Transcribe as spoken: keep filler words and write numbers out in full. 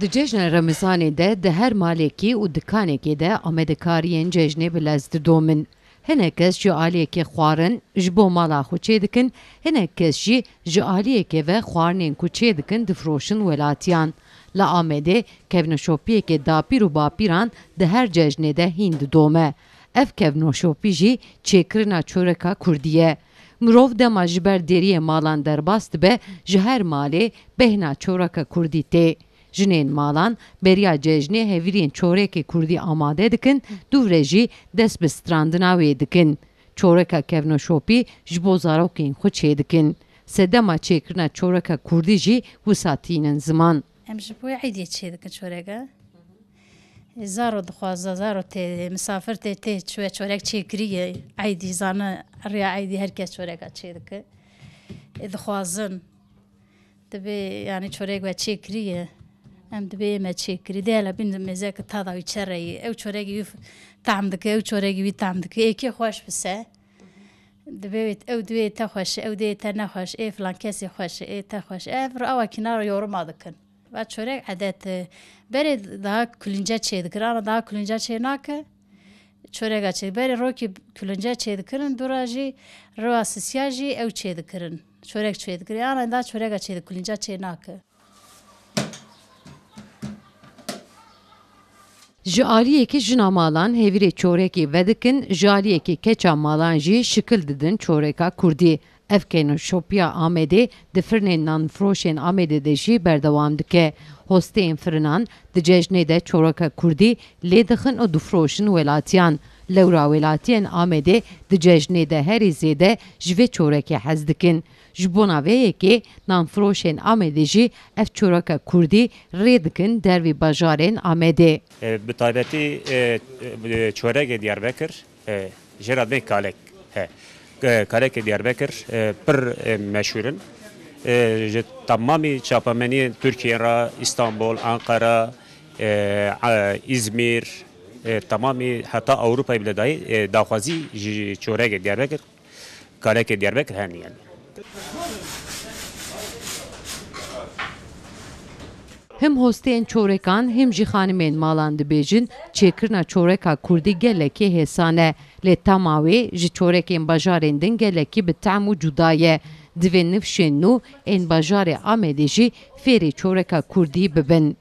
Di cejna Remizanê de di her malekî û dikanekê de amadekariyên cejnê bi lez didomin. Hinek kes ji aliyekê xwarin ji bo mala xwe çêdikin, hinek kes jî ji aliyekê ve xwarinên ku çêdikin difroşin welatiyan. Li Amedê kevneşopiyeke dapîr û bapîran di her cejnê de hîn didome. Ev kevnoşopî jî çêkirina çoreka kurdî ye. Mirov dema ji ber deriyê malan derbas dibe, ji her malê bêhna çoreka kurdî tê. Jinên malan beriya cejnê hevîrên çorekê kurdî amade dikin, dûvre jî dest bi strandina wê dikin. Çoreka kevnoşopî ji bo zarokên xwe çêdikin. Sedema çêkirina çoreka kurdî jî wisa tînin ziman. Em ji bo eydê çêdikin çoreka. Zaro dixwaze, zaro tê, misafir tê, tê çûye çorek çêkiriye. Eydî zane, riya eydî her kes çoreka çêdike. Ê dixwazin. Divê, yanî çorek we çêkiriye. Em divê me çêkirî. Dê hele bîn mêzeke tada wî çereyî. Ew çorekî wî tam dike, ew çorekî wî tam dike. Êkê xweş bise. Divê wê, ew divê te xweş, ew divê te nexweş, ê filan kesê xweş, ê te xweş. Ev awa kînar yoruma dikin. Va çorek edet, e, berê daha kulînce çê dikir, ana daha kulînce çê nake. Çorega çê, berê rokî kulînce çê dikirin, dûra jî rewa sisiya jî ew çê dikirin. Çorek çê dikirin, ana daha çorega çê di kulînce çê nake. Ji aliyekî jina malan hevîrê çorekê vedikin, ji aliyekî keça malan jî şikil didin çoreka kurdî. Ev keynoşopiya Amedê di firnên nanfiroşên Amedê de jî berdewam dike. Hosteyên firinan di cejnê de çoreka kurdî lê dixin û difroşin welatiyan. Lewra welatiyên Amedê di cejnê de herî zêde ji vê çorekê hez dikin. Ji bona vê yekê nanfiroşên Amedê jî ev çoreka kurdî rê dikin dervî bajarên Amedê. E, bi taybetî, e, e, çoregê Diyarbekir, e, jê re dibên kalek. He. E, kalekê Diyarbekir, e, pir, e, meşhûr in. E, ji temamî çapemeniyên Tirkiyê re, Îstanbul, Ankara, e, e, Îzmîr, e, temamî heta Ewropayê bile dayî, e, daxwazî ji çoregê Diyarbekir, kalekê Diyarbekir hene yani. Him hosteyên çorekan, him jî xanimên malan dibêjin, çêkirina çoreka kurdî gelekî hêsan e. Lê tema wê ji çorekên bajarên din gelekî bi tehm û cuda ye. Divê nifşên nû ên bajarê Amedê jî fêrî çoreka kurdî bibin.